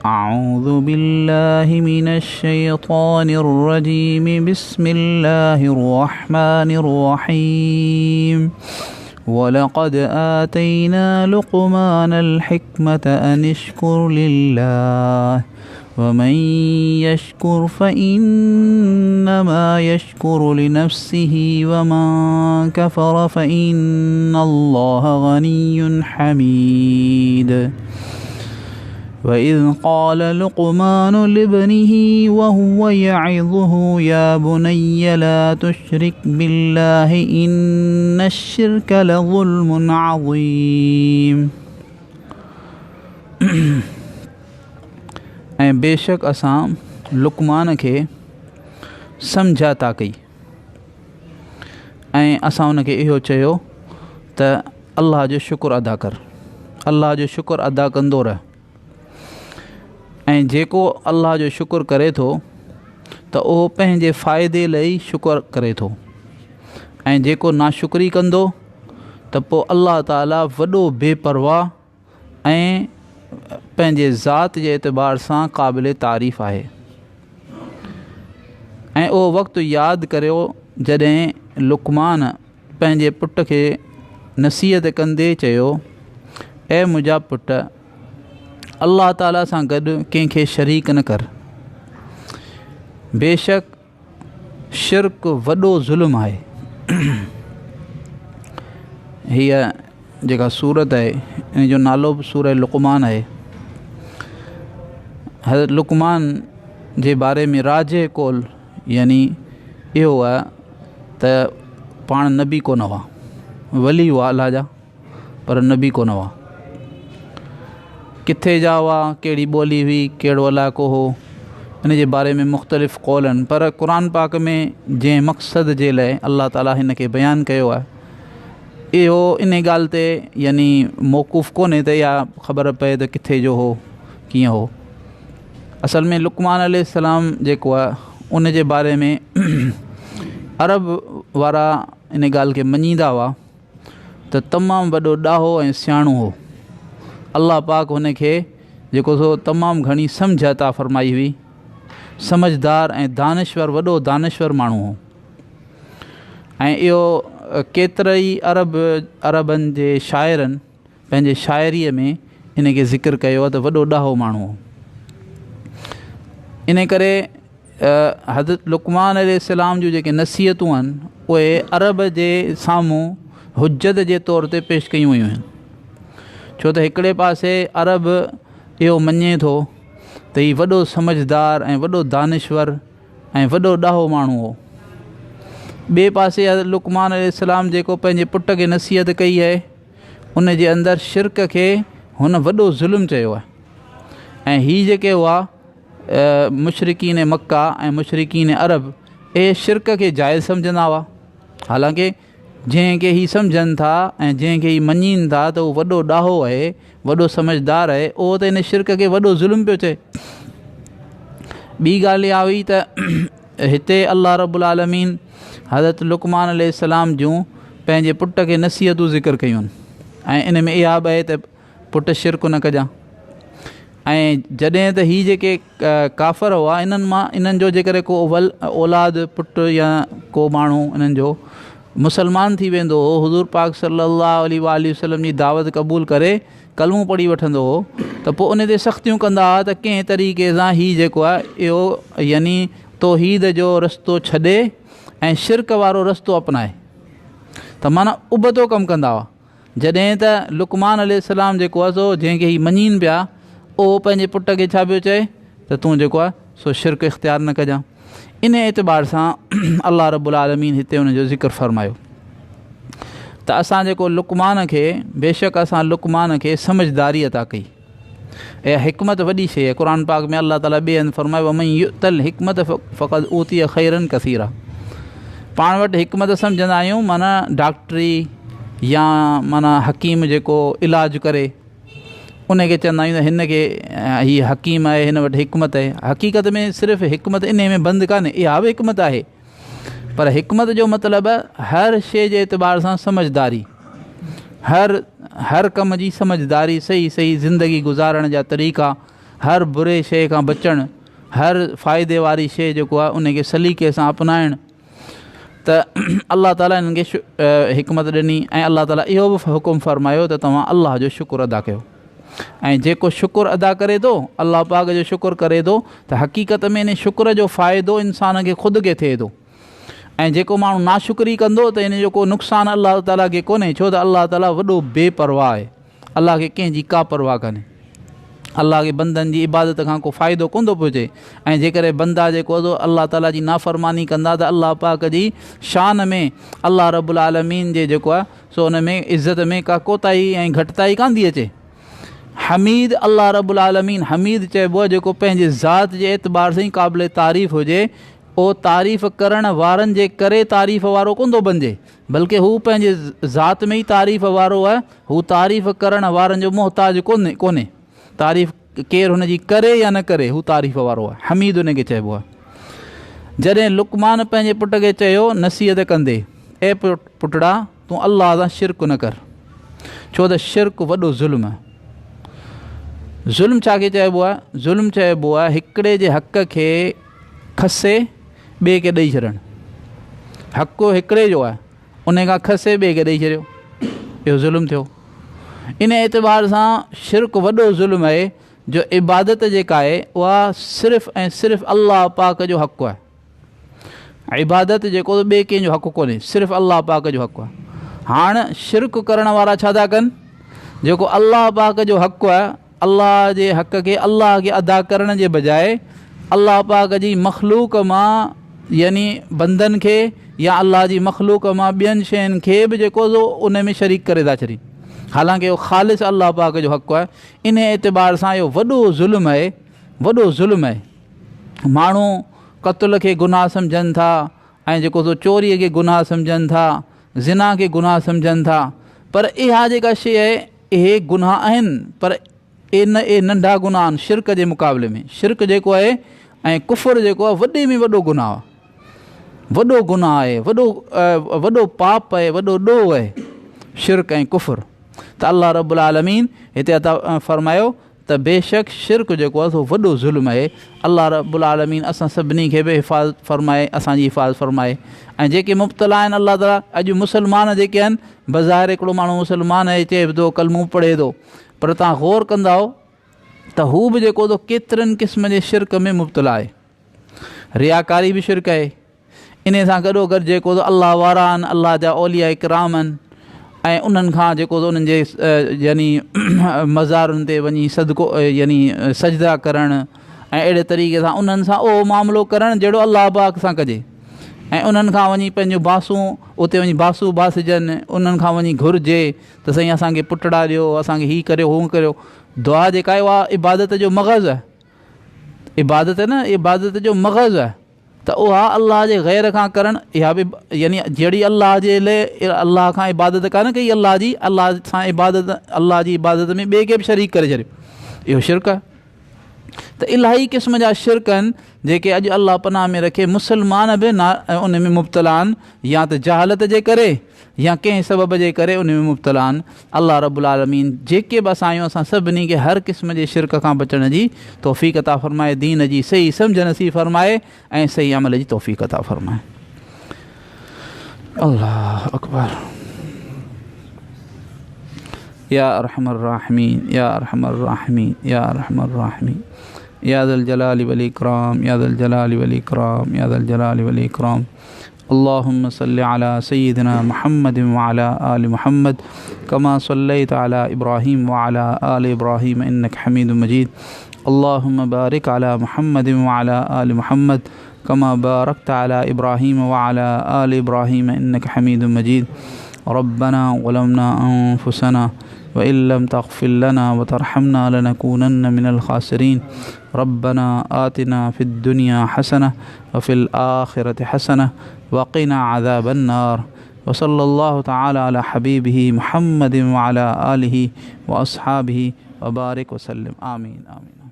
أعوذ بالله من الشيطان الرجيم. بسم الله الرحمن الرحيم. ولقد آتينا لقمان الحكمة أن اشكر لله ومن يشكر فإنما يشكر لنفسه ومن كفر فإن الله غني حميد. وإذ قال لقمان لابنه وهو يعظه يا بني لا تشرك بالله إن الشرك لظلم عظيم. ۽ بيشڪ اسان لقمان کي سمجهه عطا ڪئي ۽ اسان ان کي اهو چيو ته الله جو شڪر ادا ڪر، الله جو شڪر ادا ڪندو رهه، ۽ جيڪو الله جو شڪر ڪري ٿو ته اهو پنهنجي فائدي لئي شڪر ڪري ٿو، ۽ جيڪو ناشڪري ڪندو ته پوء الله تعالي وڏو بي پرواهه ۽ پنهنجي ذات جي اعتبار سان قابل تعريف آهي. ۽ اهو وقت ياد ڪريو جڏهن لقمان پنهنجي پٽ کي نصيحت ڪندي چيو، اي منهنجا پٽ! الله تعاليٰ سان گڏ ڪنهن کي شريڪ نه ڪر، بيشڪ شرڪ وڏو ظلم آهي. هيء جيڪا سورت آهي ان جو نالو به سورة لقمان آهي. حضرت لقمان جي باري ۾ راجح قول يعني اهو آهي ته پاڻ نبي ڪونه هئا، ولي هئا الله جا پر نبي ڪونه هئا. ڪٿي جا هئا، ڪهڙي ٻولي هئي، ڪهڙو علائقو هو، ان جي باري ۾ مختلف قول آهن، پر قرآن پاڪ ۾ جنهن مقصد جي لاء الله تعاليٰ هن کي بيان ڪيو آهي اهو ان ڳالهه تي يعني موقوف ڪونهي ته اها خبر پئي ته ڪٿي جو هو، ڪيئن هو. اصل ۾ لقمان عليه السلام جيڪو آهي ان جي باري ۾ عرب وارا ان ڳالهه کي مڃيندا هئا ته تمام وڏو ڏاهو ۽ سياڻو هو. الله پاڪ هن کي جيڪو سو تمام گهڻي سمجهه عطا فرمائي هئي. سمجهدار ۽ دانشور وڏو دانشور ماڻهو هو. ۽ اهو ڪيترائي عرب عربن جي شاعرن پنهنجي شاعريء ۾ ان کي ذڪر ڪيو آهي ته وڏو ڏاهو ماڻهو هو. ان ڪري حضرت لقمان عليه السلام جون جيڪي نصيحتون آهن اهي عرب جي سامهون حجت جي طور تي پيش ڪيون ويون آهن. ڇو ته هڪڙي پاسي عرب اهو مڃي ٿو ته هي وڏو سمجهدار ۽ وڏو دانشور ۽ وڏو ڏاهو ماڻهو هو. ٻئي پاسي حضرت لقمان عليه السلام جيڪو پنهنجي پٽ کي نصيحت ڪئي آهي ان جي اندر شرڪ کي هن وڏو ظلم چيو آهي ۽ هي جيڪي هئا مشرڪين مڪه ۽ مشرڪين عرب اهي شرڪ کي جائز سمجهندا هئا، حالانڪه جنهن کي هي سمجهن ٿا ۽ جنهن کي هي مڃين ٿا ته هو وڏو ڏاهو آهي، وڏو سمجهدار آهي، اهو ته ان شرڪ کي وڏو ظلم پيو چئي. ٻي ڳالهه اها هئي ته هتي الله رب العالمين حضرت لقمان عليه السلام جون پنهنجي پٽ کي نصيحتون ذڪر ڪيون آهن ۽ ان ۾ اها به آهي ته پٽ شرڪ نه ڪجان. ۽ جڏهن ته هي جيڪي ڪافر هئا انهن مان انهن جو جيڪڏهن ڪو اول اولاد پٽ يا ڪو ماڻهو انهن جو مسلمان ٿي ويندو هو، حضور پاڪ صلي الله عليه وآله وسلم جي دعوت قبول ڪري ڪلمو پڙهي وٺندو هو ته پوء ان تي سختيون ڪندا هئا ته ڪنهن طريقي سان هي جيڪو آهي اهو يعني توحيد جو رستو ڇڏي ۽ شرڪ وارو رستو اپنائي ته معنيٰ ابتو ڪم ڪندا هئا. جڏهن ته لقمان عليه السلام جيڪو آهي سو جنهن کي هي مڃين پيا اهو پنهنجي پٽ کي ڇا پيو چئي ته تون جيڪو آهي سو شرڪ اختيار نه ڪجان. ان اعتبار سان الله رب العالمين هتي ان جو ذڪر فرمايو ته اسان جيڪو لقمان کي بيشڪ اسان لقمان کي سمجهداري عطا ڪئي. اها حڪمت وڏي شيء آهي. قرآن پاڪ ۾ الله تعاليٰ ٻئي هنڌ فرمايو ومن يؤت الحڪمت فقد اوتي خيرا ڪثيرا. پاڻ وٽ حڪمت سمجهندا آهيون معنيٰ ڊاڪٽري يا معنيٰ حڪيم جيڪو علاج ڪري ان کي چوندا آهيون ته هن کي هي حڪيم آهي هن وٽ حڪمت آهي. حقيقت ۾ صرف حڪمت انهي ۾ بند ڪانهي، اها به حڪمت آهي پر حڪمت جو مطلب هر شيء جي اعتبار سان سمجهداري، هر هر ڪم جي سمجهداري، صحيح صحيح زندگي گذارڻ جا طريقا هر بري شيء کان بچڻ، هر فائدي واري شيء جيڪو آهي ان کي سليقي سان اپنائڻ ته الله تعاليٰ انهن کي حڪمت ڏني ۽ الله تعاليٰ اهو به حڪم فرمايو ته توهان الله جو شڪر ادا ڪيو ۽ جيڪو شڪر ادا ڪري ٿو الله پاڪ جو شڪر ڪري ٿو ته حقيقت ۾ ان شڪر جو فائدو انسان کي خود کي ٿئي ٿو ۽ جيڪو ماڻهو ناشڪري ڪندو ته ان جو ڪو نقصان الله تعاليٰ کي ڪونهي ڇو ته الله تعاليٰ وڏو بي پرواهه آهي الله کي ڪنهن جي ڪا پرواهه ڪانهي. الله کي بندن جي عبادت کان ڪو فائدو ڪونه ٿو پهچي ۽ جيڪڏهن بندا جيڪو سو الله تعالي جي نافرماني ڪندا ته الله پاڪ جي شان ۾ الله رب العالمين جي جيڪو آهي سو ان ۾ عزت ۾ ڪا ڪوتاهي ۽ گهٽتائي ڪانه ٿي اچي. حميد الله رب العالمين حميد چئبو آهي جيڪو پنهنجي ذات جي اعتبار سان ئي قابل تعريف هجي اهو تعريف ڪرڻ وارن جي ڪري تعريف وارو ڪونه ٿو بنجي بلڪه هو پنهنجي ذات ۾ ئي تعريف وارو آهي، هو تعريف ڪرڻ وارن جو محتاج ڪونهي. تعريف ڪير هن جي ڪري يا نه ڪري، هو تعريف وارو آهي. حميد ان کي چئبو آهي. جڏهن لقمان پنهنجي پٽ کي چيو نصيحت ڪندي، اي پٽڙا! تون الله سان شرڪ نه ڪر، ڇو ته شرڪ وڏو ظلم آهي. ظلم ڇا کي چئبو آهي؟ ظلم چئبو آهي هڪڙي جي حق کي کسي ٻئي کي ڏئي ڇڏڻ. حق هڪڙي جو آهي، ان کان کسي ٻئي کي ڏئي ڇڏيو، اهو ظلم ٿيو. ان اعتبار سان شرڪ وڏو ظلم آهي جو عبادت جيڪا آهي اها صرف ۽ صرف الله پاڪ جو حق آهي. عبادت جيڪو ٻئي ڪنهن جو حق ڪونهي، صرف الله پاڪ جو حق آهي. هاڻ شرڪ ڪرڻ وارا ڇا ٿا ڪن؟ جيڪو الله پاڪ جو حق آهي، الله جي حق کي الله کي ادا ڪرڻ جي بجاء الله پاڪ جي مخلوق مان يعني بندن کي يا الله جي مخلوق مان ٻين شين کي به جيڪو سو ان ۾ شريڪ ڪري ٿا ڇڏين حالانڪه اهو خالص الله پاڪ جو حق آهي ان اعتبار سان اهو وڏو ظلم آهي وڏو ظلم آهي ماڻهو قتل کي گناهه سمجهن ٿا ۽ جيڪو سو چوريء کي گناهه سمجهن ٿا زنا کي گناهه سمجهن ٿا پر اها جيڪا شيء آهي اهي گناهه آهن پر اهي نه اهي ننڍا گناهه آهن شرڪ جي مقابلي ۾ شرڪ جيڪو آهي ۽ ڪفر جيڪو آهي وڏي ۾ وڏو گناهه آهي وڏو گناهه آهي وڏو وڏو پاپ آهي وڏو ڏوهه آهي شرڪ ۽ ڪفر ته الله رب العالمين هتي عطا فرمايو ته بيشڪ شرڪ جيڪو آهي سو وڏو ظلم آهي. الله رب العالمين اسان سڀني کي به حفاظت فرمائي اسان جي حفاظت فرمائي ۽ جيڪي مبتلا آهن الله تعالي اڄ مسلمان جيڪي آهن بظاهر هڪڙو ماڻهو مسلمان آهي چئي به ٿو ڪلمو به پڙهي ٿو پر توهان غور ڪندائو ته هو به جيڪو ٿو ڪيترن قسم جي شرڪ ۾ مبتلا آهي رياڪاري به شرڪ آهي انهيء سان گڏوگڏ جيڪو ته الله وارا آهن، الله جا اولياء ڪرام آهن ۽ انهن کان جيڪو ته انهن جي يعني مزارن تي وڃي صدقو يعني سجدا ڪرڻ ۽ اهڙي طريقي سان انهن سان اهو معاملو ڪرڻ جهڙو الله پاڪ سان ڪجي ۽ انهن کان وڃي پنهنجون باسون اتي وڃي باسون باسجن انهن کان وڃي گهرجي ته سائين اسان کي پٽڙا ڏيو اسان کي هي ڪريو هو ڪريو دعا جيڪا آهي اها عبادت جو مغز آهي عبادت نه عبادت جو مغز آهي ته اها الله جي غير کان ڪرڻ اها به يعني جهڙي الله جي لئه الله کان عبادت ڪانه ڪئي الله جي الله سان عبادت الله جي عبادت ۾ ٻئي کي به شريڪ ڪري ڇڏيو اهو شرڪ آهي ته الاهي قسم جا شرڪ آهن جيڪي اڄ الله پناهه ۾ رکي مسلمان به ان ۾ مبتلا آهن يا ته جهالت جي ڪري يا ڪنهن سبب جي ڪري ان ۾ مبتلا آهن الله رب العالمين جيڪي به اسان آهيون اسان سڀني کي هر قسم جي شرڪ کان بچڻ جي توفيق عطا فرمائي دين جي صحيح سمجھ نصيب فرمائي ۽ صحيح عمل جي توفيق عطا فرمائي الله اڪبر يا ارحم الراحمين يا ارحم الراحمين يا ارحم الراحمين يا ذا الجلال والاكرام يا ذا الجلال والاكرام يا ذا الجلال والاكرام اللهم صل على سيدنا محمد وعلى آل محمد كما صليت على إبراهيم وعلى آل إبراهيم إنك حميد مجيد اللهم بارك على محمد وعلى آل محمد كما باركت على إبراهيم وعلى آل إبراهيم إنك حميد مجيد ربنا ظلمنا أنفسنا وإن لم تغفر لنا وترحمنا لنكونن من الخاسرين ربنا آتنا في الدنيا حسنة وفي الآخرة حسنة وقنا عذاب النار وصلى الله تعالى على حبيبه محمد وعلى آله وأصحابه وبارك وسلم آمين آمين.